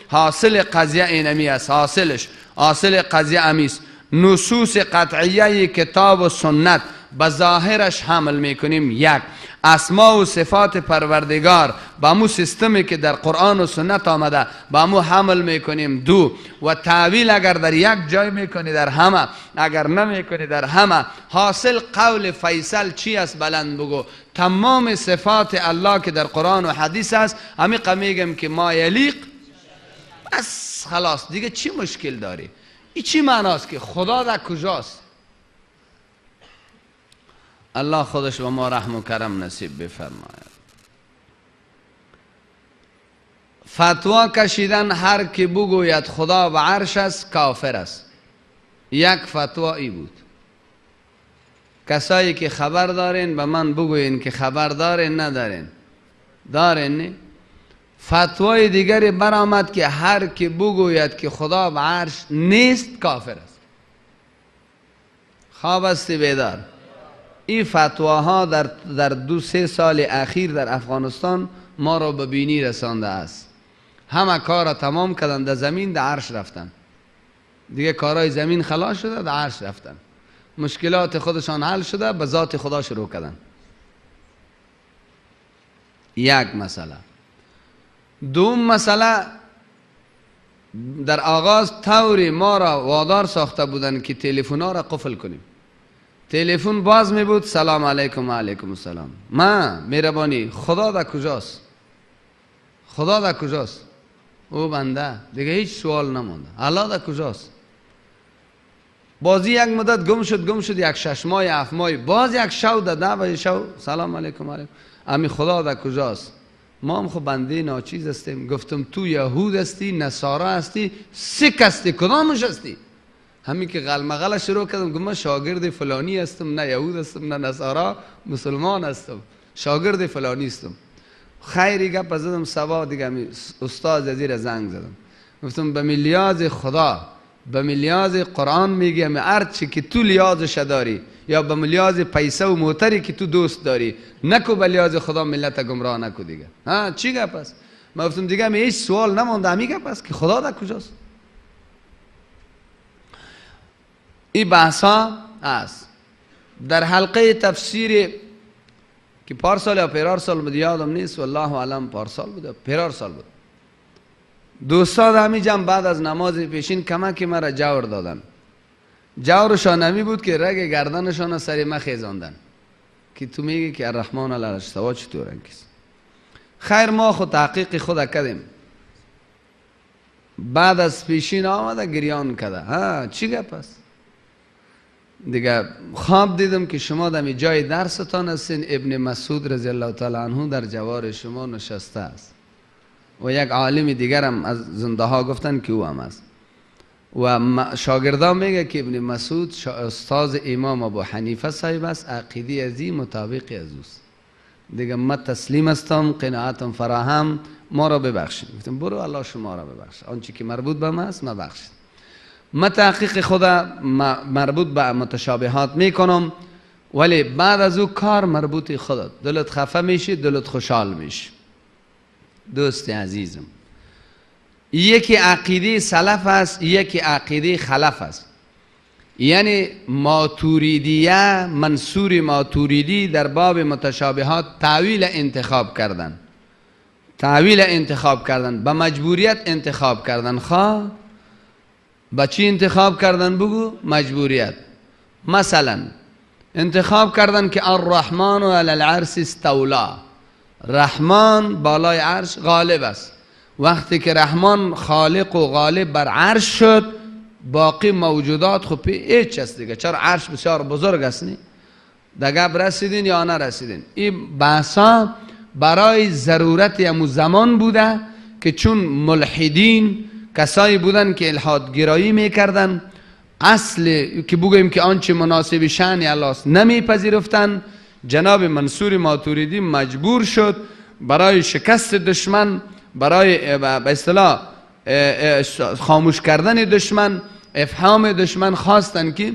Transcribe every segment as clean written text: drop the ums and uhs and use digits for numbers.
حاصل قضیه اینمی است. حاصلش، حاصل قضیه امیست. نصوص قطعیه کتاب و سنت به ظاهرش حمل میکنیم. یک، اسما و صفات پروردگار با مو سیستمی که در قرآن و سنت آمده با مو حمل میکنیم. دو، و تاویل اگر در یک جای میکنی در همه، اگر نمیکنی در همه. حاصل قول فیصل چی است؟ بلند بگو. تمام صفات الله که در قرآن و حدیث است، همیقه میگم که ما یلیق، بس خلاص. دیگه چی مشکل داری؟ این چی معناست که خدا در کجاست؟ الله خودش به ما رحم و کرم نصیب بفرماید. فتوا کشیدن هر که بگوید خدا به عرش است کافر است. یک فتوا ای بود. کسایی که خبر دارین به من بگوین که خبر دارین ندارین؟ دارین نه؟ فتوای دیگری برآمد که هر که بگوید که خدا به عرش نیست کافر است. خواب استی بیدار؟ این فتواها در 2-3 سال اخیر در افغانستان ما را به بینی رسانده است. همه کار را تمام کردن، در زمین در عرش رفتن. دیگه کارهای زمین خلاص شده، در عرش رفتن. مشکلات خودشان حل شده، به ذات خدا شروع کردن. یک مسئله. دوم مسئله، در آغاز طوری ما را وادار ساخته بودن که تلفن ها را قفل کنیم. تلفن باز می بود، سلام علیکم و علیکم السلام. ما مهربانی، خدا در کجاست؟ خدا در کجاست؟ او بنده دیگه هیچ سوال نمانده. الله در کجاست؟ بازی یک مدت گم شد، گم شد، یک 6 ماه 7 ماه، باز یک شو ده و شو سلام علیکم علیکم. امی خدا در کجاست؟ ما هم خب بنده ناچیز هستیم. گفتم تو یهود هستی، نصارا هستی، سیک هستی، کدامش هستی؟ همین که غلمغله شروع کردم، گفتم من شاگرد فلانی هستم، نه یهود هستم نه نصارا، مسلمان هستم، شاگرد فلانی هستم. خیری گپ زدم، سبا دیگه استاد زیر زنگ زدم، گفتم به ملیاز خدا، به ملیاز قرآن میگم، هر چی که تو لیازش داری یا به ملیاز پیسه و موتری که تو دوست داری نکو، به لیاز خدا ملت گمراه نکو دیگه. ها چی گپ است؟ من گفتم دیگه هیچ سوال نمانده، همی گپ است که خدا در کجاست؟ این بحث ها است. در حلقه تفسیر که پارسال یا پیرار سال بود یادم نیست، والله اعلم پارسال بود یا پیرار سال بود، دوستان همی جمع بعد از نماز پیشین کمک مرا جور دادن. جورشان همی بود که رگ گردنشان سر ما خیزاندن که تو میگی که الرحمن علی العرش استوا چطور انکس. خیر ما خود تحقیق خود کردیم. بعد از پیشین آمده گریان کرده، ها چی گپ است؟ دیگه خواب دیدم که شما در جای درستان هستین، ابن مسعود رضی الله تعالی عنه در جوار شما نشسته است و یک عالم دیگرم از زنده ها گفتن که او هم است. و شاگردان میگه که ابن مسعود استاد امام ابو حنیفه صاحب است، عقیده از این مطابق از اوست. دیگه ما تسلیم هستم، قناعتم فراهم، ما را ببخشید. گفتم برو الله شما را ببخش، آنچه که مربوط به ما است ما بخشید. ما تحقیق خود مربوط به متشابهات میکنم، ولی بعد از او کار مربوط خودت، دلت خفه میشی، دلت خوشحال میشی. دوست عزیزم، یکی عقیده سلف است، یکی عقیده خلف است. یعنی ماتوریدیه، منصور ماتوریدی در باب متشابهات تاویل انتخاب کردن، تاویل انتخاب کردن، به مجبوریت انتخاب کردن. خواه با چی انتخاب کردن؟ بگو مجبوریت. مثلا انتخاب کردن که الرحمن علی العرش استولا، رحمان بالای عرش غالب است. وقتی که رحمان خالق و غالب بر عرش شد، باقی موجودات خب هیچ است دیگه. چرا عرش بسیار بزرگ است نی؟ دیگه رسیدین یا نرسیدین؟ این بحثا برای ضرورت امو زمان بوده که چون ملحدین کسایی بودن که الحاد گرایی میکردن، اصل که بگوییم که آنچه مناسب شأن الله است نمیپذیرفتن، جناب منصور ماتوریدی مجبور شد برای شکست دشمن، برای به اصطلاح خاموش کردن دشمن، افهام دشمن، خواستن که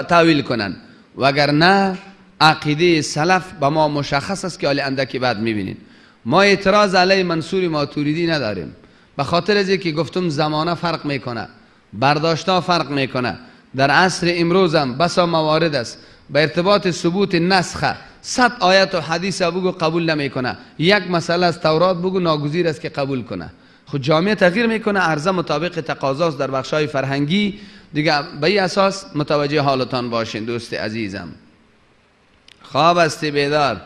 تاویل کنن. وگرنه عقیده سلف به ما مشخص است که حالی اندکی بعد میبینید. ما اعتراض علیه منصور ماتوریدی نداریم. به خاطر از اینکه گفتم زمانه فرق میکنه، برداشت‌ها فرق میکنه. در عصر امروزم بسا موارد است به ارتباط ثبوت نسخه 100 آیت و حدیث بگو قبول نمیکنه، یک مسئله از تورات بگو ناگزیر است که قبول کنه. خود جامعه تغییر میکنه، عرضه مطابق تقاضاست در بخش‌های فرهنگی دیگه. به این اساس متوجه حالتان باشین دوست عزیزم. خواب هستی بیدار؟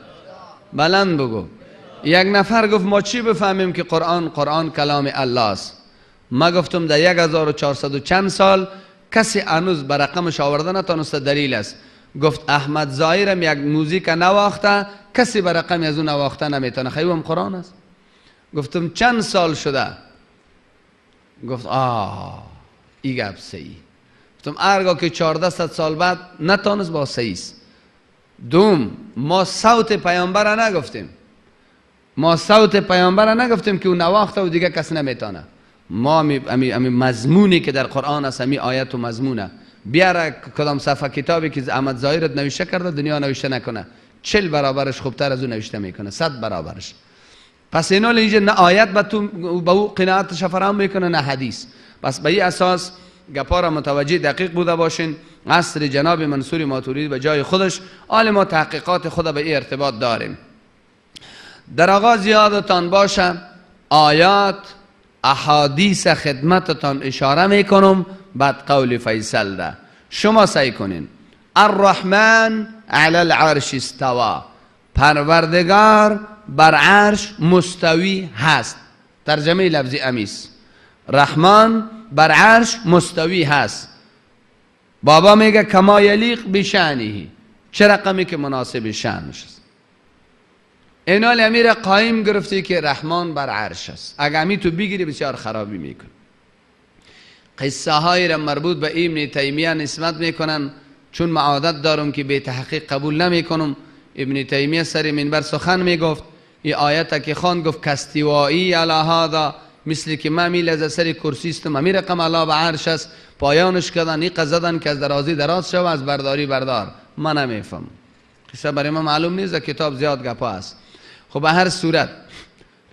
بلند بگو. یک نفر گفت ما چی بفهمیم که قرآن کلام الله است؟ ما گفتم در 1400 و چند سال کسی هنوز به رقمش آورده نتانسته دلیل است. گفت احمد ظاهرم یک موزیک نواخته، کسی به رقم از اون نواخته نمیتونه، خیلی هم قرآن است. گفتم چند سال شده؟ گفت آه ای گپ صحیح. گفتم ارگاه که 1400 سال بعد نتانست با صحیح است. دوم، ما صوت پیامبر نگفتیم، ما صوت پیامبر نگفتیم که او نواخته و دیگه کس نمیتونه. ما امی مضمونی که در قرآن است، امی آیت و مضمونه، بیاره کدام صفحه کتابی که احمد ظاهرت نوشته کرده دنیا نوشته نکنه، 40 برابرش خوبتر از او نوشته میکنه، 100 برابرش. پس اینا اینجا نه آیت به او قناعتش فراهم میکنه نه حدیث. پس به این اساس گپا را متوجه دقیق بوده باشین. عصر جناب منصور ماتوریدی به جای خودش، حال ما تحقیقات خود به این ارتباط داریم. در آغاز یادتان باشه آیات احادیث خدمتتان اشاره میکنم، بعد قول فیصل ده شما سعی کنین. الرحمن علی العرش استوا، پروردگار بر عرش مستوی هست. ترجمه لفظی امیس، رحمان بر عرش مستوی هست. بابا میگه کما یلیق بشانه، چه رقمی که مناسب شانش است. اینال امیر قایم گرفتی که رحمان بر عرش است. اگه امی تو بگیری بسیار خرابی میکن. قصه های را مربوط به ابن تیمیه نسبت میکنن، چون ما عادت دارم که به تحقیق قبول نمیکنم. ابن تیمیه سر منبر سخن میگفت، این آیت که خواند گفت کاستوایی علی هذا، مثل که من میل از سر کرسی استم، امی رقم الله به عرش است. پایانش کردن، این زدن که از درازی دراز شو، از برداری بردار. من نمیفهم، قصه برای من معلوم نیست، کتاب زیاد گپا است. خب به هر صورت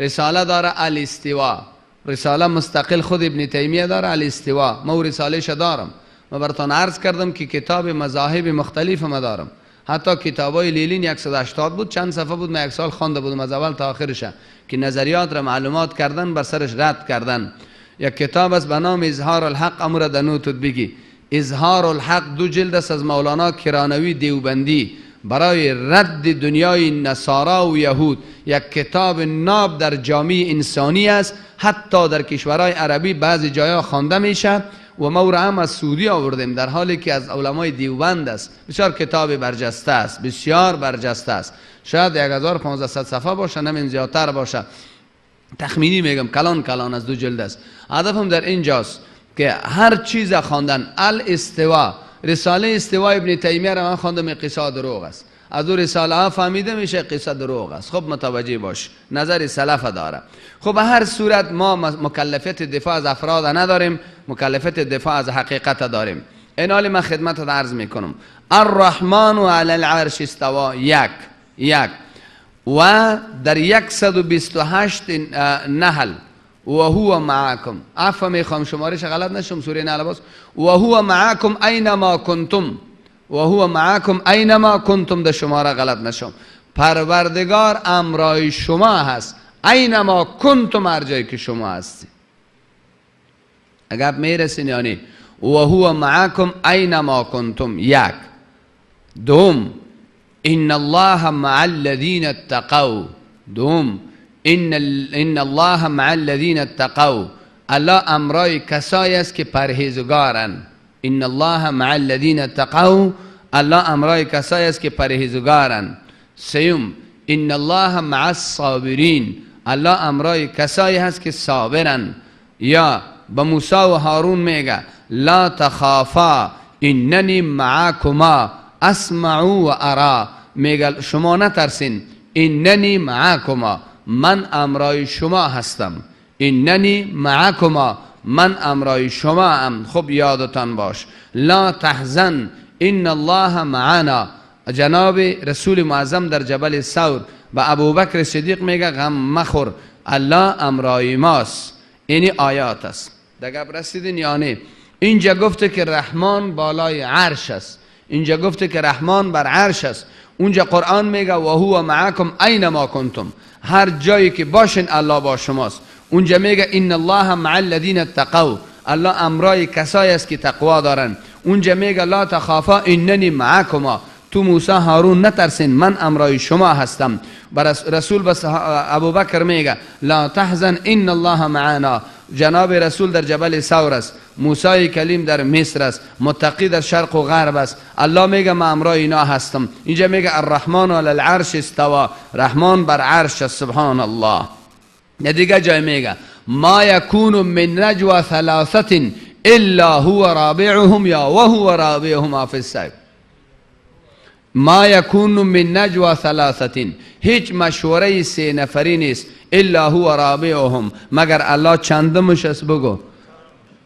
رساله داره الاستوا، رساله مستقل خود ابن تیمیه داره الاستوا. ما رساله ش دارم، ما براتون عرض کردم که کتاب مذاهب مختلف ما دارم. حتی کتابای لیلین 180 بود، چند صفحه بود، من یک سال خوانده بودم از اول تا آخرش، که نظریات را معلومات کردن، بر سرش رد کردن. یک کتاب است به نام اظهار الحق، امر دنوتت بگی. اظهار الحق 2 جلد است از مولانا کرانوی دیوبندی، برای رد دنیای نصارا و یهود. یک کتاب ناب در جامعه انسانی است، حتی در کشورهای عربی بعضی جایا خوانده میشه و ما او را هم از سعودی آوردیم، در حالی که از علمای دیوبند است. بسیار کتاب برجسته است، بسیار برجسته است. شاید 1500 صفحه باشه، نمیم زیادتر باشه، تخمینی میگم، کلان کلان از 2 جلد است. هدفم در اینجاست که هر چیز خواندن. الاستوا، رساله استوا ابن تیمیه را من خواندم، قصه دروغ است. از او رساله ها فهمیده میشه قصه دروغ است. خب متوجه باش، نظر سلف داره. خب به هر صورت ما مکلفیت دفاع از افراد نداریم، مکلفیت دفاع از حقیقت داریم. این حال من خدمت عرض میکنم. الرحمن علی العرش استوا، یک یک و در 128 نحل و هو معکم، عفو میخوام شمارش غلط نشم، سوره نحل باز، و هو معکم اینما کنتم، و هو معکم اینما کنتم، در شماره غلط نشم. پروردگار امرای شما هست، اینما کنتم، هر جایی که شما هستی. اگر میرسین یعنی و هو معکم اینما کنتم، یک. دوم، ان الله مع الذین اتقوا. دوم، ان الله مع الذین اتقوا، الله امرای کسایی است که پرهیزگارن. ان الله مع الذین اتقوا، الله امرای کسایی است که پرهیزگارن. سیوم، ان الله مع الصابرین، الله امرای کسایی هست که صابرن. یا به موسی و هارون میگه لا تخافا اننی معکما اسمع و ارا، میگه شما نترسین، اننی معکما، من امرای شما هستم. اننی معکما، من امرای شما ام. خب یادتان باش. لا تحزن ان الله معنا، جناب رسول معظم در جبل ثور به ابوبکر صدیق میگه غم مخور، الله امرای ماست. اینی آیات است. دیگه رسیدین یا نه؟ اینجا گفته که رحمان بالای عرش است، اینجا گفته که رحمان بر عرش است. اونجا قرآن میگه و هو معکم اینما کنتم، هر جایی که باشین الله با شماست. اونجا میگه ان الله مع الذین اتقوا، الله امرای کسایی است که تقوا دارن. اونجا میگه لا تخافا اننی معکما، تو موسی هارون نترسین، من امرای شما هستم. رسول بس ابوبکر میگه لا تحزن ان الله معنا. جناب رسول در جبل ثور است، موسی کلیم در مصر است، متقی در شرق و غرب است. الله میگه من امرای اینا هستم. اینجا میگه الرحمن علی العرش استوا، رحمان بر عرش است. سبحان الله. دیگه جای میگه ما یکون من نجوا ثلاثه الا هو رابعهم یا وهو رابعهم فی السیف. ما یکون من نجوا ثلاثه، هیچ مشوره سه نفری نیست، الا هو رابعهم، مگر الله چندمش است؟ بگو.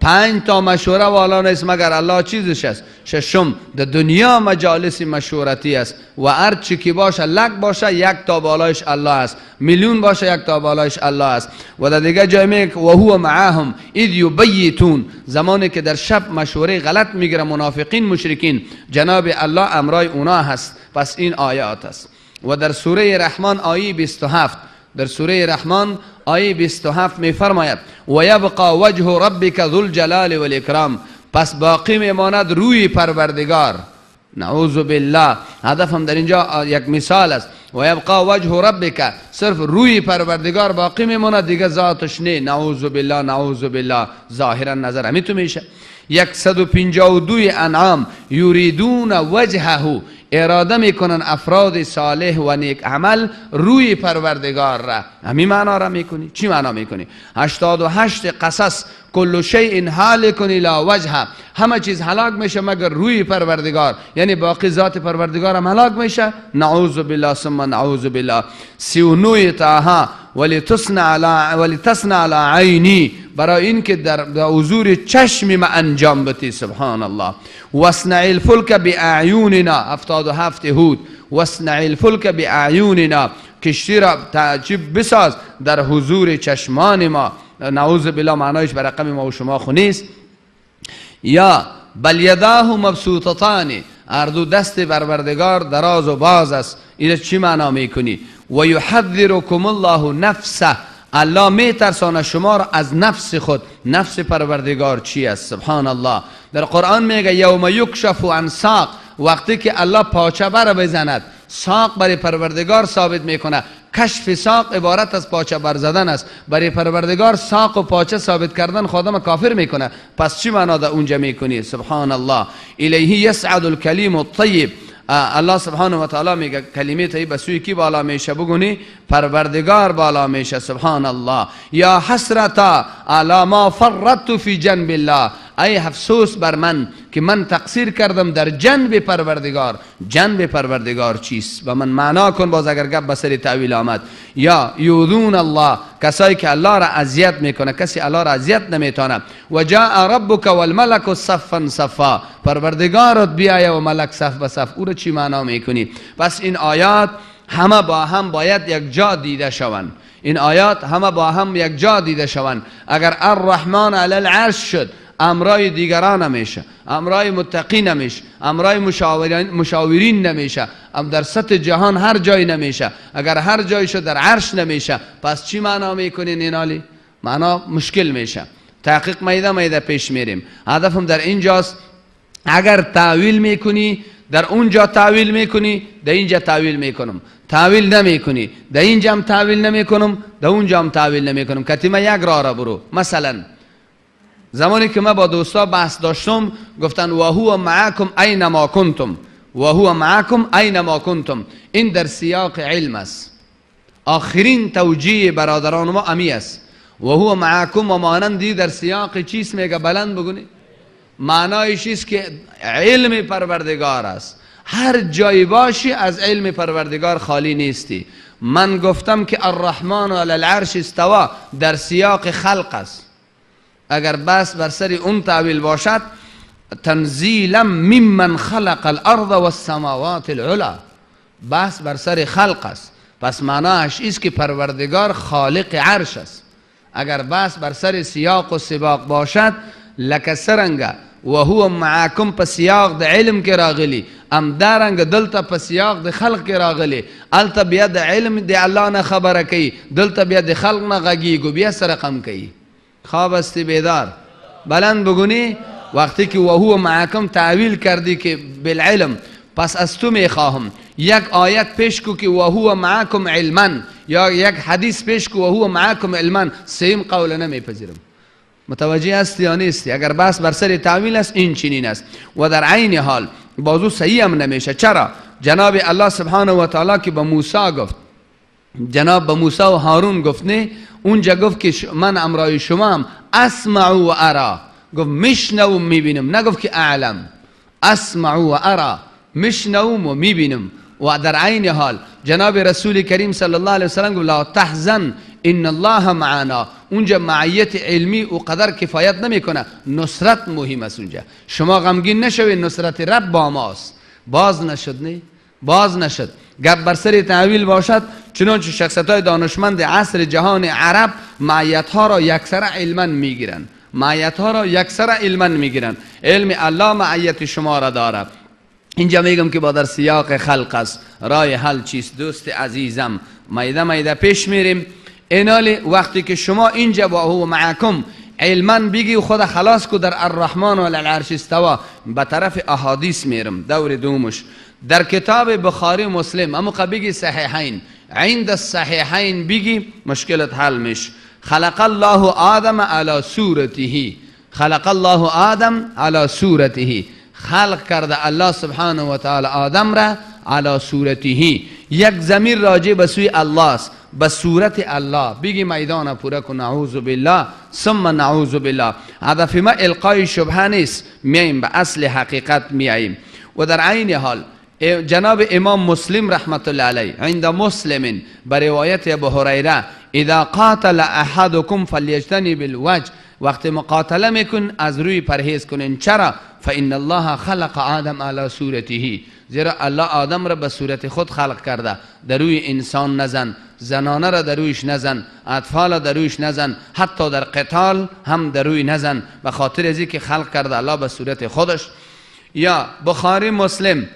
5 تا مشوره والا نیست مگر الله چیزش است؟ ششم. در دنیا مجالس مشورتی است و هر چی که باشه، لک باشه یک تا بالایش الله است، میلیون باشه یک تا بالایش الله است. و در دیگه جای میگه و هو معهم اذ یبیتون، زمانی که در شب مشوره غلط میگیره منافقین مشرکین، جناب الله امرای اونا هست. پس این آیات است. و در سوره رحمان آیه 27، در سوره رحمان آیه 27 می فرماید و یبقى وجه ربک ذو الجلال والاکرام، پس باقی میماند روی پروردگار. نعوذ بالله. هدفم در اینجا یک مثال است. و یبقى وجه ربک، صرف روی پروردگار باقی میماند، دیگه ذاتش نه. نعوذ بالله، نعوذ بالله. ظاهرا نظر همی تو میشه. 152 انعام، یریدون وجهه، اراده میکنن افراد صالح و نیک عمل روی پروردگار را. همین معنا را میکنی؟ چی معنا میکنی؟ 88 قصص، کل شیء هالک الا وجهه، همه چیز هلاک میشه مگر روی پروردگار، یعنی باقی ذات پروردگار هم هلاک میشه. نعوذ بالله ثم نعوذ بالله. 39 طه، ولتصنع علی عینی، برای این که در حضور چشم ما انجام بتی. سبحان الله. واصنع الفلک باعیننا، 77 هود، واصنع الفلک باعیننا، کشتی را تعجب بساز در حضور چشمان ما. نعوذ بالله. معنایش بر رقم ما و شما خو نیست. یا بل یداه مبسوطتان، هر دو دست پروردگار دراز و باز است. این چی معنا میکنی؟ و یحذرکم الله نفسه، الله میترسانه شما را از نفس خود. نفس پروردگار چی است؟ سبحان الله. در قرآن میگه یوم یکشف عن ساق، وقتی که الله پاچه بر بزند، ساق برای پروردگار ثابت میکنه. کشف ساق عبارت از پاچه بر زدن است. برای پروردگار ساق و پاچه ثابت کردن خودم کافر میکنه. پس چی معنا در اونجا میکنی؟ سبحان الله. الیه یصعد الکلیم الطیب، الله سبحانه و تعالی میگه کلمه طیب به سوی کی بالا میشه؟ بگونی پروردگار بالا میشه. سبحان الله. یا حسرتا علی ما فرطت فی جنب الله، ای افسوس بر من که من تقصیر کردم در جنب پروردگار. جنب پروردگار چیست؟ و من معنا کن باز اگر گپ به سر تاویل آمد. یا یؤذون الله، کسایی که الله را اذیت میکنه، کسی الله را اذیت نمیتونه. و جاء ربک والملک صفا صفا، پروردگارت بیایه و ملک صف به صف. او را چی معنا میکنی؟ پس این آیات همه با هم باید یک جا دیده شوند. این آیات همه با هم یک جا دیده شوند. اگر الرحمن علی العرش شد، امرای دیگران نمیشه، امرای متقی نمیشه، امرای مشاورین نمیشه، ام در سطح جهان هر جای نمیشه. اگر هر جای شد در عرش نمیشه. پس چی معنا میکنین؟ اینالی معنا مشکل میشه. تحقیق میده میده پیش میریم. هدفم در اینجاست اگر تاویل میکنی در اونجا تاویل میکنی، در اینجا تاویل میکنم. تاویل نمیکنی، در اینجا هم تاویل نمیکنم، در اونجا هم تاویل نمیکنم. کتیمه یک راه را برو. مثلا زمانی که من با دوستا بحث داشتم، گفتن و هو معکم اینما کنتم، و هو معکم اینما کنتم. این در سیاق علم است. آخرین توجیه برادران ما امی است. و هو معکم و مانندی در سیاق چیست؟ میگه بلند بگونی. معنایش است که علم پروردگار است. هر جای باشی از علم پروردگار خالی نیستی. من گفتم که الرحمن علی العرش استوا در سیاق خلق است. اگر بس بر سر اون تاویل باشد، تنزیلا ممن خلق الارض والسماوات العلا، بس بر سر خلق است. پس معناش است که پروردگار خالق عرش است. اگر بحث بر سر سیاق و سباق باشد، لکه څرنګه وهو معاکم په سیاق د علم کې راغلی، همدارنګه دلته په سیاق د خلق کې راغلی. هلته بیا د علم د الله نه خبره کوي، دلته بیا د خلق نه غږیږو، بیا څه رقم کوي؟ خواب هستی بیدار بلند بگونی. وقتی که وهو معاکم تعویل کردی که بالعلم، پس از تو میخواهم یک آیت پیش کو که وهو معاکم علما، یا یک حدیث پیش کو وهو معاکم علما، سیم قول نمیپذیرم. متوجه هستی یا نیستی؟ اگر بحث بر سر تعویل است این چنین است. و در عین حال بازو صحیح هم نمیشه. چرا؟ جناب الله سبحانه و تعالی که به موسی گفت، جناب به موسی و هارون گفت، نه اونجا گفت که من امرای شما هم اسمع و ارا، گفت میشنوم میبینم، نگفت که اعلم. اسمع و ارا، میشنوم و میبینم. و در عین حال جناب رسول کریم صلی الله علیه وسلم گفت لا تحزن ان الله معنا. اونجا معیت علمی او قدر کفایت نمیکنه، نصرت مهم است. اونجا شما غمگین نشوید، نصرت رب با ماست. باز نشد، نه باز نشد. گپ بر سر تعویل باشد، چنانچه شخصیت های دانشمند عصر جهان عرب معیت ها را یکسره علما میگیرن، معیت ها را یکسره علما میگیرن. علم الله معیت شما را داره. اینجا میگم که با در سیاق خلق است. رای حل چیست دوست عزیزم؟ میده میده پیش میریم. اینالی وقتی که شما اینجا با هو معکم علما بگی و خود خلاص کو در الرحمن و العرش استوا، به طرف احادیث میرم. دور دومش در کتاب بخاری مسلم، اما بگی صحیحین، عند الصحیحین بگی مشکلت حل میش. خلق الله آدم علی صورته، خلق الله آدم علی صورته، خلق کرده الله سبحانه و تعالی آدم را علی صورته. یک ضمیر راجع به سوی الله است، به صورت الله. بگی میدان پوره کن، نعوذ بالله ثم نعوذ بالله. هدف ما القای شبهه نیست، میایم به اصل حقیقت میاییم. و در عین حال جناب امام مسلم رحمت الله علیه عند مسلم بروایت ابو هریره اذا قاتل احدکم فلیجتنب الوجه، وقت مقاتله میکن از روی پرهیز کنین. چرا؟ فان الله خلق آدم علی صورته، زیرا الله آدم را به صورت خود خلق کرده. در روی انسان نزن، زنانه را در رویش نزن، اطفال را در رویش نزن، حتی در قتال هم در روی نزن، به خاطر از که خلق کرده الله به صورت خودش. یا بخاری مسلم،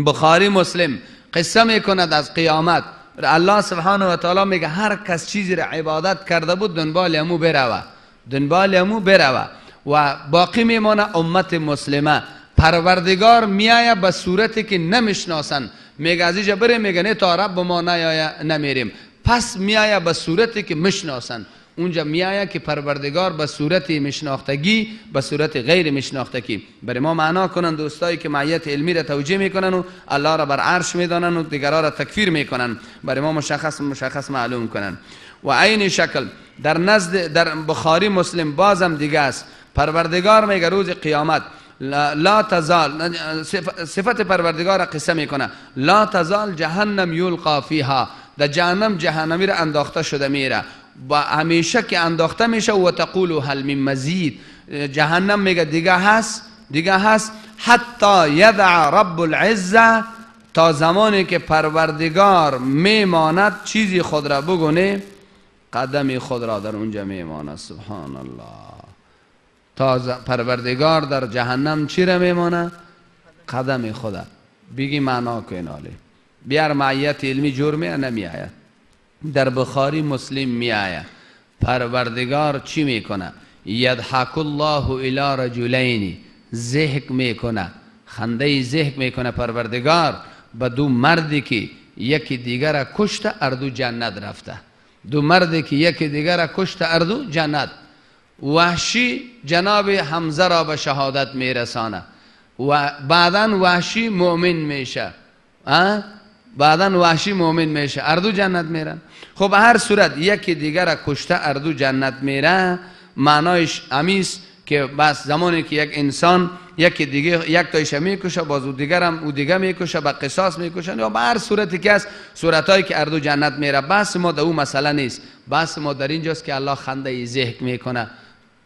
بخاری مسلم قصه میکند از قیامت. الله سبحانه و تعالی میگه هر کس چیزی را عبادت کرده بود دنبال امو بروه، دنبال امو بروه. و باقی میمانه امت مسلمه. پروردگار میایه به صورتی که نمیشناسن، میگه از اینجا بریم، میگه نه تا رب ما نیایه نمیریم. پس میایه به صورتی که مشناسن. اونجا میایه که پروردگار به صورت مشناختگی، به صورت غیر مشناختگی. برای ما معنا کنن دوستایی که معیت علمی را توجیه میکنن و الله را بر عرش میدانن و دیگرا را تکفیر میکنن، برای ما مشخص مشخص معلوم کنن. و عین شکل در نزد در بخاری مسلم بازم دیگه است. پروردگار میگه روز قیامت لا تزال، صفت پروردگار را قصه میکنه، لا تزال جهنم یلقا فیها، در جهنم جهنمی را انداخته شده میره و همیشه که انداخته میشه. و تقول هل من مزید، جهنم میگه دیگه هست، دیگه هست، حتی یدع رب العزه، تا زمانی که پروردگار میماند چیزی خود را بگونه، قدم خود را در اونجا میماند. سبحان الله. تا پروردگار در جهنم چی را میمانه؟ قدم خدا. بگی معنا کن آلی بیار معیت علمی جور می نمی آید. در بخاری مسلم می آید پروردگار چی میکنه؟ یضحک الله الی رجلین، ضحک میکنه، خنده ضحک میکنه پروردگار به دو مردی که یکی دیگر را کشته اردو جنت رفته. دو مردی که یکی دیگر را کشته اردو جنت. وحشی جناب حمزه را به شهادت میرسانه و بعدا وحشی مؤمن میشه، بعدا وحشی مؤمن میشه، اردو جنت میرن. خب هر صورت یکی دیگر را کشته اردو جنت میره، معنایش امیست که بس زمانی که یک انسان یکی دیگه یک تایش میکشه، باز او دیگرم او دیگه میکشه، به قصاص میکشن یا به هر صورتی که است، صورتایی که اردو جنت میره. بس ما در او مسئله نیست، بس ما در اینجاست که الله خنده ضحک میکنه.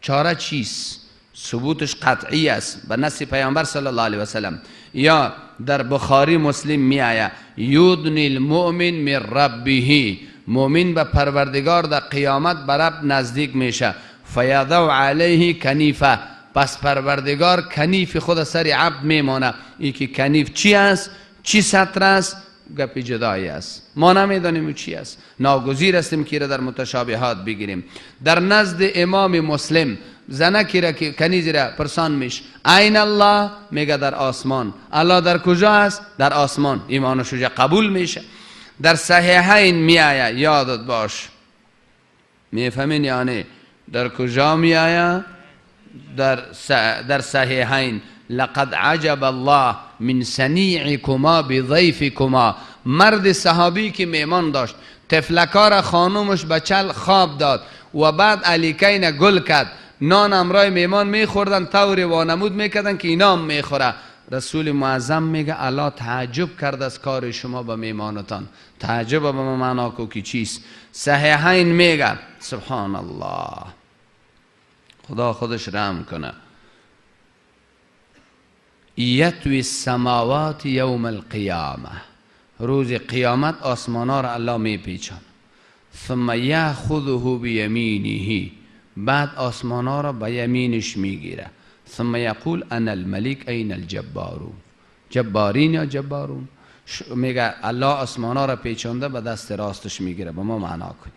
چاره چیست؟ ثبوتش قطعی است به نص پیامبر صلی الله علیه و سلم. یا در بخاری مسلم می آید یدنی المؤمن من ربه، مؤمن به پروردگار در قیامت به رب نزدیک میشه. فیضع علیه کنیفه، پس پروردگار کنیف خود سر عبد میمانه. ای که کنیف چی است، چی سطر است، گپ جدایی است، ما نمیدانیم چی است، ناگزیر هستیم که را در متشابهات بگیریم. در نزد امام مسلم زنکی را که کنیزی را پرسان میش، عین الله؟ میگه در آسمان. الله در کجا است؟ در آسمان. ایمانش قبول میشه. در صحیحین میآید، یادت باش، میفهمین یعنی در کجا میآید؟ در صحیحین. لقد عجب الله من صنیعکما بضیفکما. مرد صحابی که میمان داشت، طفلکار خانومش به چل خواب داد و بعد علیکین گل کرد، نان امرای میمان میخوردن، طور وانمود میکردن که اینام میخوره. رسول معظم میگه الله تعجب کرد از کار شما به میمانتان. تعجب به معنا کو که چیست؟ صحیحین میگه سبحان الله، خدا خودش رحم کنه. یطوی السماوات یوم القیامه، روز قیامت آسمانا را الله میپیچان. ثم یأخذه بیمینه، بعد آسمانا را به یمینش میگیره. ثم یقول انا الملک این الجبارون، جبارین یا جبارون. میگه الله آسمانا را پیچانده به دست راستش میگیره. به ما معنا کنی.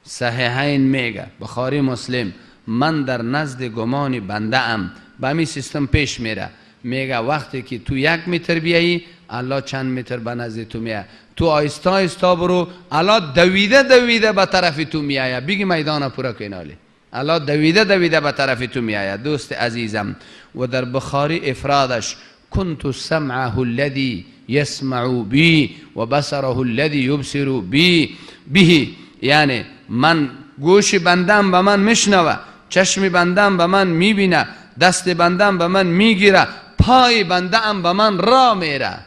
صحیحین میگه، بخاری مسلم، من در نزد گمان بنده ام. به همین سیستم پیش میره. میگه وقتی که تو 1 متر بیایی، الله چند متر به نزد تو میایه. تو آیستا آیستا برو، الله دویده دویده به طرف تو میایه. بگی میدان پورا کنالی، الله دویده دویده به طرف تو میآید. دوست عزیزم، و در بخاری افرادش کنت سمعه الذی یسمع بی و بصره الذی یبصر بی به، یعنی من گوش بندم به من میشنوه، چشم بندم به من میبینه، دست بندم به من میگیره، پای بنده ام به من را میره.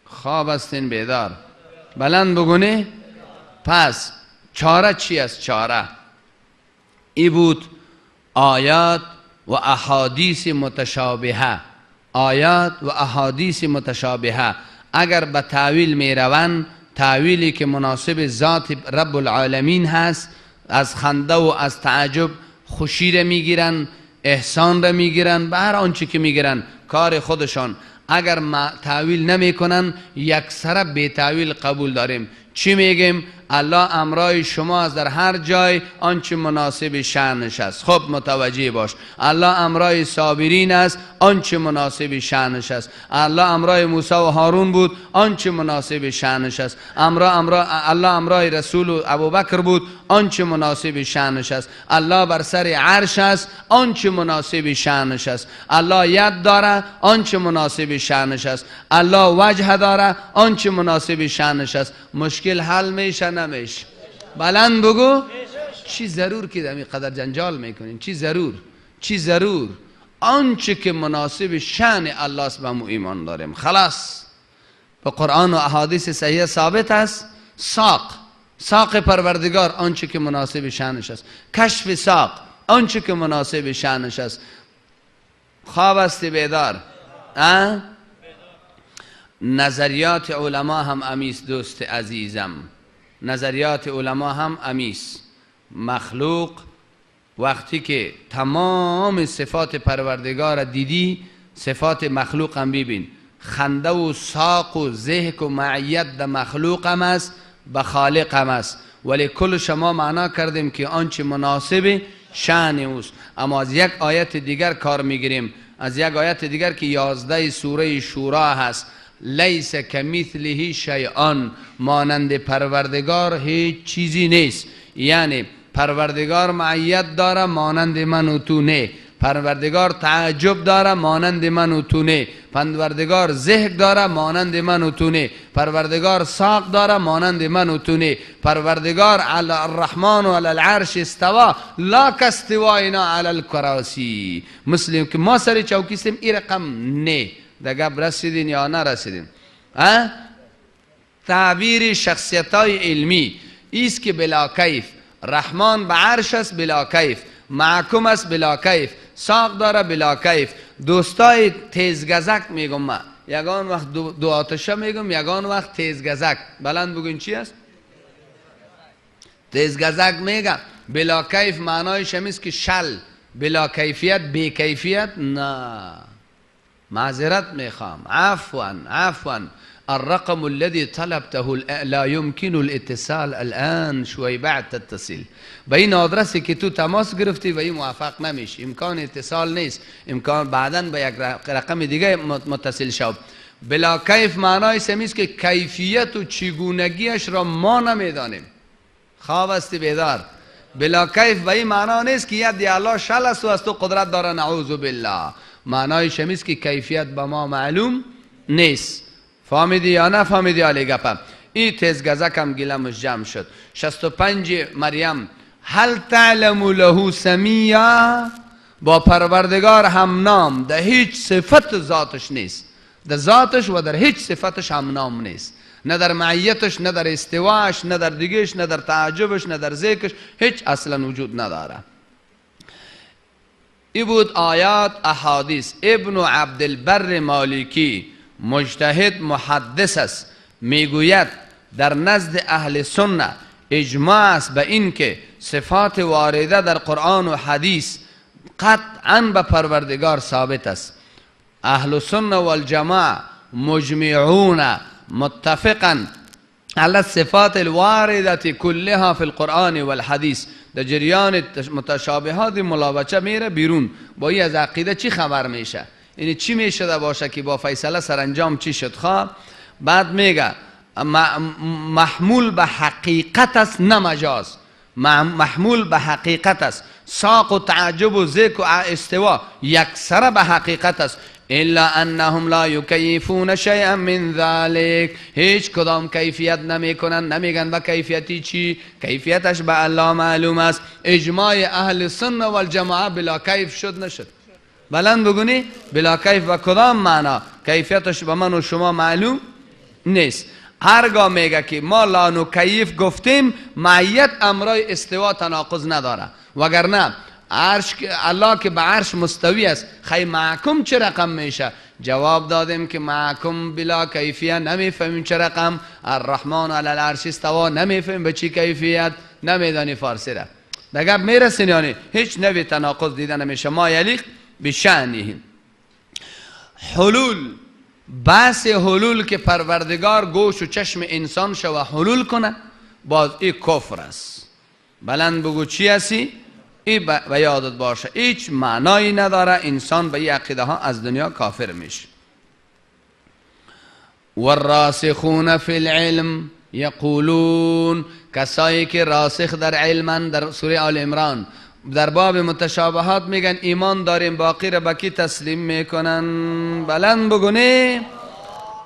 خواب هستین بیدار؟ بلند بگونه. پس چاره چی است؟ چاره ای بود آیات و احادیث متشابهه. آیات و احادیث متشابهه اگر به تاویل میروند، تاویلی که مناسب ذات رب العالمین هست، از خنده و از تعجب خوشی را میگیرن، احسان را میگیرن، به هر آنچه که میگیرن کار خودشان. اگر ما تاویل نمیکنن، یک سره بی تاویل قبول داریم. چی میگیم؟ الله امرای شما از در هر جای آنچه مناسب شأنش است. خب متوجه باش، الله امرای صابرین است، آنچه مناسب شأنش است. الله امرای موسی و هارون بود، آنچه مناسب شأنش است. الله امرای رسول و ابوبکر بود، آنچه مناسب شأنش است. الله بر سر عرش است، آنچه مناسب شأنش است. الله ید داره، آنچه مناسب شأنش است. الله وجه داره، آنچه مناسب شأنش است. مشکل حل میشه نمیشه؟ بلند بگو. چی ضرور که دمی قدر جنجال میکنین؟ چی ضرور؟ چی ضرور؟ آنچه که مناسب شأن الله است به مو ایمان داریم. خلاص، به قرآن و احادیث صحیح ثابت است. ساق، ساق پروردگار آنچه که مناسب شأنش است. کشف ساق آنچه که مناسب شأنش است. خواب است بیدار؟ نظریات علما هم امیس دوست عزیزم، نظریات علما هم امیس. مخلوق وقتی که تمام صفات پروردگار دیدی، صفات مخلوق هم ببین. خنده و ساق و ضحک و معیت در مخلوق هم است، به خالق هم است. ولی کل شما معنا کردیم که آنچه مناسب شأن اوست. اما از یک آیت دیگر کار میگیریم، از یک آیت دیگر که 11 سوره شورا هست، لیس کمثله شیء، مانند پروردگار هیچ چیزی نیست. یعنی پروردگار معیت داره مانند من و تو نه، پروردگار تعجب داره مانند من و تو نه، پروردگار ضحک داره مانند من و تو نه، پروردگار ساق داره مانند من و تو نه، پروردگار علی الرحمن و علی العرش استوا لا کاستواینا علی الکراسی، مثل که ما سر چوکی استیم این رقم نه. دیگه رسیدین یا نرسیدین؟ تعبیر شخصیت های علمی ایست که بلا کیف، رحمان به عرش است بلا کیف، معکم است بلا کیف، ساق داره بلا کیف. دوستای تیزگزک میگم ما، یگان وقت دو آتشه میگم، یگان وقت تیزگزک. بلند بگوین چی است؟ تیزگزک میگم. بلا کیف معنایش همیست که شل، بلا کیفیت، بی کیفیت. نه، معذرت میخوام، عفوا عفوا، الرقم الذي طلبته لا يمكن الاتصال الان، شوي بعد تتصل. به این آدرسی که تو تماس گرفتی و این موفق نمیشی، امکان اتصال نیست، امکان بعدا به یک رقم دیگه متصل شو. بلا کیف معنای همیست که کیفیت و چگونگیش را ما نمیدانیم. خواب استی بیدار. بلا کیف به این معنا نیست که ید الله شل است و از تو قدرت داره، نعوذ بالله. معنایش همیست که کیفیت به ما معلوم نیست. فهمیدی یا نه فهمیدی؟ آلی گپم ای تیزگزک هم گیلمش جمع شد. 65 مریم، هل تعلم له سمیا؟ با پروردگار هم نام، در هیچ صفت ذاتش نیست، در ذاتش و در هیچ صفتش هم نام نیست، نه در معیتش، نه در استواش، نه در دیگش، نه در تعجبش، نه در ذکرش، هیچ اصلا وجود نداره. ای بود آیات احادیث. ابن عبدالبر مالکی مجتهد محدث است، میگوید در نزد اهل سنت اجماع است به این که صفات وارده در قرآن و حدیث قطعا به پروردگار ثابت است. اهل سنت والجماعه مجمعون متفقا على الصفات الوارده كلها في القرآن والحديث. در جریان متشابهات ملاوچه میره بیرون، با این از عقیده چی خبر میشه؟ یعنی چی میشده باشه که با فیصله سرانجام چی شد؟ خواه بعد میگه محمول به حقیقت است نه مجاز، محمول به حقیقت است. ساق و تعجب و ذکر و استوا یکسره به حقیقت است. الا انهم لا یکیفون شیئا من ذلک، هیچ کدام کیفیت نمیکنن، نمیگن به کیفیتی چی، کیفیتش به الله معلوم است. اجماع اهل سنت والجماعه بلا کیف شد نشد؟ بلند بگونی بلا کیف و کدام معنا؟ کیفیتش به من و شما معلوم نیست. هرگاه میگه که ما لا نکیف گفتیم، معیت امرای استوا تناقض نداره، وگرنه عرش الله که به عرش مستوی است، خی معکم چه رقم میشه؟ جواب دادیم که معکم بلا کیفیه نمیفهمیم چه رقم، الرحمن علی العرش استوا نمیفهمیم به چی کیفیت، نمیدانی فارسی را دگه میرسین، یعنی هیچ نوی تناقض دیده نمیشه. ما یلیق بشأنه. حلول، بحث حلول که پروردگار گوش و چشم انسان شوه حلول کنه، باز ای کفر است. بلند بگو چی هستی؟ ای به یادت باشه هیچ معنایی نداره، انسان به این عقیده ها از دنیا کافر میشه. والراسخون فی العلم یقولون، کسایی که راسخ در علمن، در سوره آل عمران در باب متشابهات میگن ایمان داریم، باقی را به کی تسلیم میکنن؟ بلند بگونی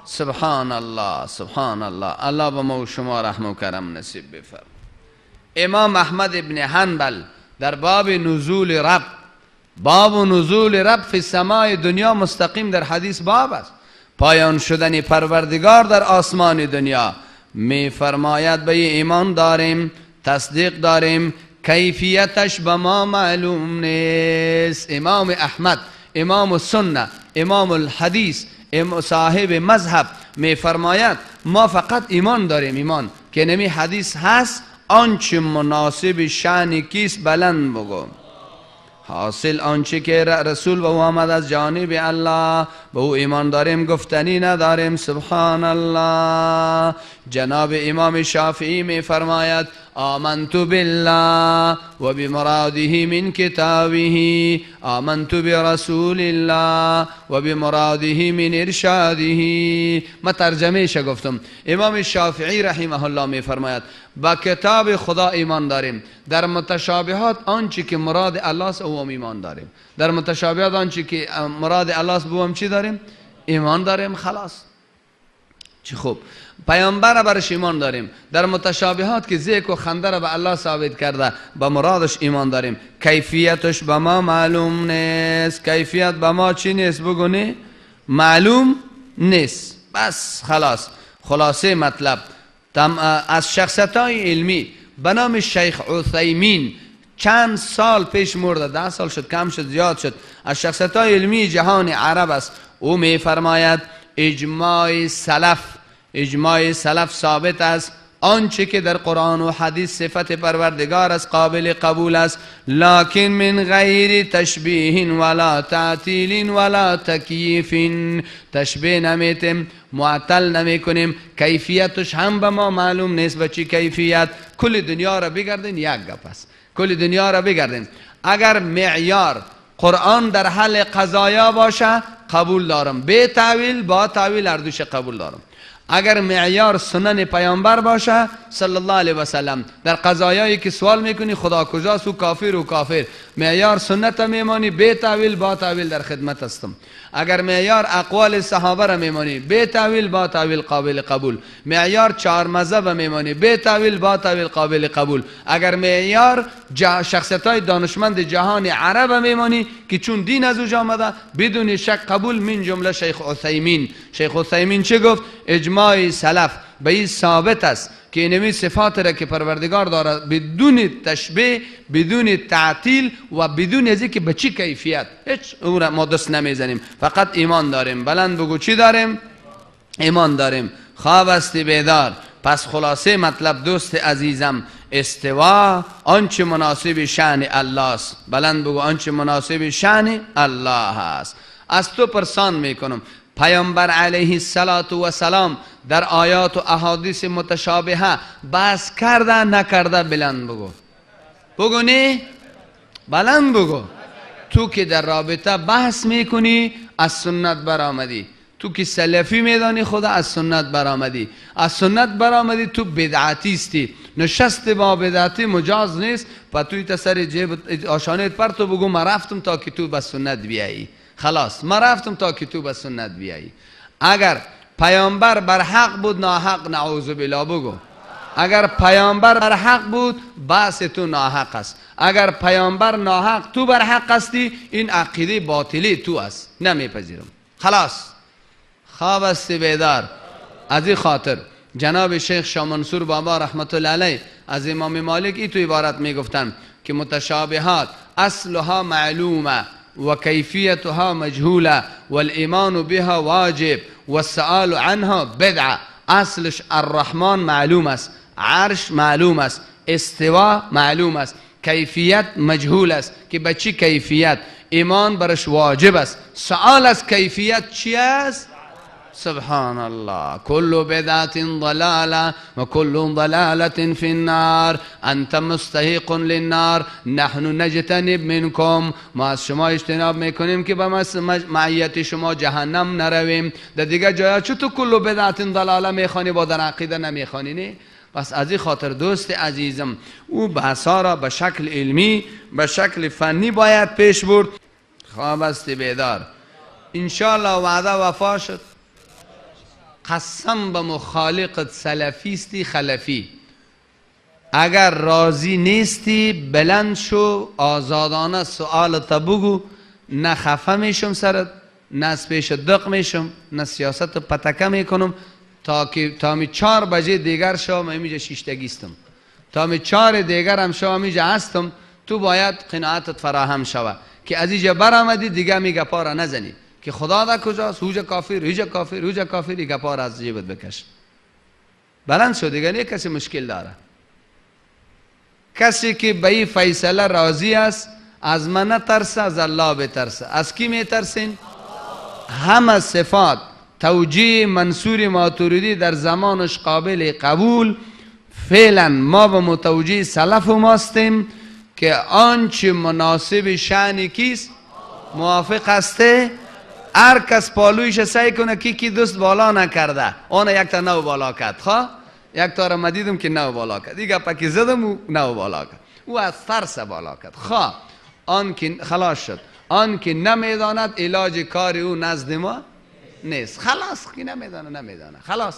سبحان الله سبحان الله. الله به ما و شما رحم و کرم نصیب بفرم. امام احمد ابن حنبل در باب نزول رب، باب نزول رب فی سماع دنیا مستقیم در حدیث باب است، پایان شدن پروردگار در آسمان دنیا، می فرماید به ایمان داریم، تصدیق داریم، کیفیتش به ما معلوم نیست. امام احمد، امام السنه، امام الحدیث، صاحب مذهب می فرماید ما فقط ایمان داریم، ایمان که نمی حدیث هست، آنچه مناسب شأن کیست بلند بگو. حاصل آنچه که رسول به او آمد از جانب الله، به او ایمان داریم، گفتنی نداریم. سبحان الله. جناب امام شافعی می فرماید آمنت بالله و بمراده من کتابه، آمنت برسول الله و بمراده من ارشاده. ما ترجمه ش گفتم. امام شافعی رحمه الله می فرماید با کتاب خدا ایمان داریم، در متشابهات آنچه که مراد الله است او هم ایمان داریم، در متشابهات آنچه که مراد الله است او هم چی داریم؟ ایمان داریم. خلاص چی خوب. پیامبر برش ایمان داریم، در متشابهات که ذکر و خنده را به الله ثابت کرده با مرادش ایمان داریم، کیفیتش به ما معلوم نیست. کیفیت به ما چی نیست بگونی؟ معلوم نیست. بس خلاص. خلاصه مطلب از شخصیت های علمی به نام شیخ عثیمین، چند سال پیش مرده، 10 سال شد، کم شد زیاد شد، از شخصیت های علمی جهان عرب است. او می فرماید اجماع سلف، اجماع سلف ثابت است. آنچه که در قرآن و حدیث صفت پروردگار است قابل قبول است، لکن من غیر تشبیه ولا تعطیل ولا تکییف. تشبیه نمیتیم، معطل نمیکنیم، کیفیتش هم به ما معلوم نیست به چی کیفیت. کل دنیا را بگردین یک گپ است، کل دنیا را بگردین. اگر معیار قرآن در حل قضایا باشه قبول دارم، به تاویل با تاویل هر دوش قبول دارم. اگر معیار سنن پیامبر باشه صلی الله علیه و سلم، در قضایایی که سوال میکنی خدا کجاست و کافر و کافر، معیار سنت میمانی، به تاویل با تاویل در خدمت هستم. اگر معیار اقوال صحابه را میمانی، به تاویل با تاویل قابل قبول. معیار چهار مذهب میمانی، به تاویل با تاویل قابل قبول. اگر معیار شخصیت های دانشمند جهان عرب میمانی که چون دین از او آمده بدون شک قبول، من جمله شیخ عثیمین. شیخ عثیمین چه گفت؟ اجماع سلف به این ثابت است که اینمی صفات را که پروردگار داره بدون تشبیه، بدون تعطیل و بدون از اینکه به چی کیفیت، هیچ او را ما دست نمیزنیم، فقط ایمان داریم. بلند بگو چی داریم؟ ایمان داریم. خواب استی بیدار. پس خلاصه مطلب دوست عزیزم، استوا آنچه مناسب شأن الله است. بلند بگو آنچه مناسب شأن الله است. از تو پرسان میکنم، پیامبر علیه الصلاة والسلام در آیات و احادیث متشابهه بحث کرده نکرده؟ بلند بگو، بگو نه، بلند بگو. تو که در رابطه بحث میکنی از سنت برآمدی، تو که سلفی میدانی خدا از سنت برآمدی، از سنت برآمدی، تو بدعتی استی. نشست با بدعتی مجاز نیست. پتوی تا سر جیب آشانیت پر تو بگو ما رفتم تا که تو به سنت بیایی. خلاص، ما رفتم تا که تو به سنت بیایی. اگر پیامبر بر حق بود ناحق، نعوذ بالله، بگو اگر پیامبر بر حق بود بحث تو ناحق است. اگر پیامبر ناحق تو بر حق هستی، این عقیده باطلی تو است، نمیپذیرم. خلاص، خواب استی بیدار. از این خاطر جناب شیخ شاه منصور بابا رحمت الله علیه از امام مالک ای تو عبارت میگفتن که متشابهات اصلها معلومه و کیفیتها مجهوله والایمان بها واجب والسؤال عنها بدعه. اصلش الرحمن معلوم است، عرش معلوم است، استوا معلوم است، کیفیت مجهول است که به چی کیفیت. ایمان برش واجب است، سؤال از کیفیت چی است؟ سبحان الله. كل بدعة ضلالة وكل ضلالة في النار. أنت مستحق للنار، نحن نجتنب منكم. ما از شما اجتناب میکنیم که به معیت شما جهنم نرویم. در دیگه جایا چطور كل بدعة ضلالة میخوانی با در عقیده نمیخوانی؟ نه. پس از این خاطر دوست عزیزم، او بحثا را به شکل علمی، به شکل فنی باید پیش برد. خواب است بیدار. انشاءالله وعده وفا شد. قسم به مخالقت سلفیستی خلفی، اگر راضی نیستی بلند شو، آزادانه سوال تا بگو. نه خفه میشم سرت، نه از پیش دق میشم، نه سیاست پتکه میکنم. تا که تا می 4 بجه دیگر شو من اینجا شیشتگیستم، تا می 4 دیگر هم شو اینجا هستم. تو باید قناعتت فراهم شوه که از اینجا برآمدی دیگه می گپا را نزنی که خدا در کجاست، هوجا کافر، هوجا کافر، هوجا کافر. این گپا را از جیبت بکش. بلند شو دیگه، نه کسی مشکل داره. کسی که به این فیصله راضی است از من نترسه، از الله بترسه. از کی میترسین؟ همه صفات توجیه منصور ماتوریدی در زمانش قابل قبول. فعلا ما به متوجه سلف ماستیم که آنچه مناسب شأن کیست موافق هسته. هر کس پالویش سعی کنه کی کی دست بالا نکرده، آن یک تا نو بالا کرد. خواه یک تا را مدیدم که نو بالا کرد، دیگه پکی زدم و نو بالا کرد، او از ترس بالا کرد. خواه آن که خلاص شد، آن که نمیداند علاج کار او نزد ما نیست. خلاص، کی نمیدانه نمیدانه، خلاص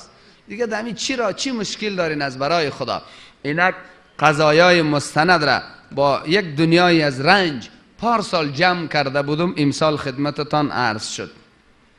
دیگه. دمی چی را چی مشکل دارین از برای خدا؟ اینک قضایای مستند را با یک دنیای از رنج پارسال جمع کرده بودم، امسال خدمتتان عرض شد.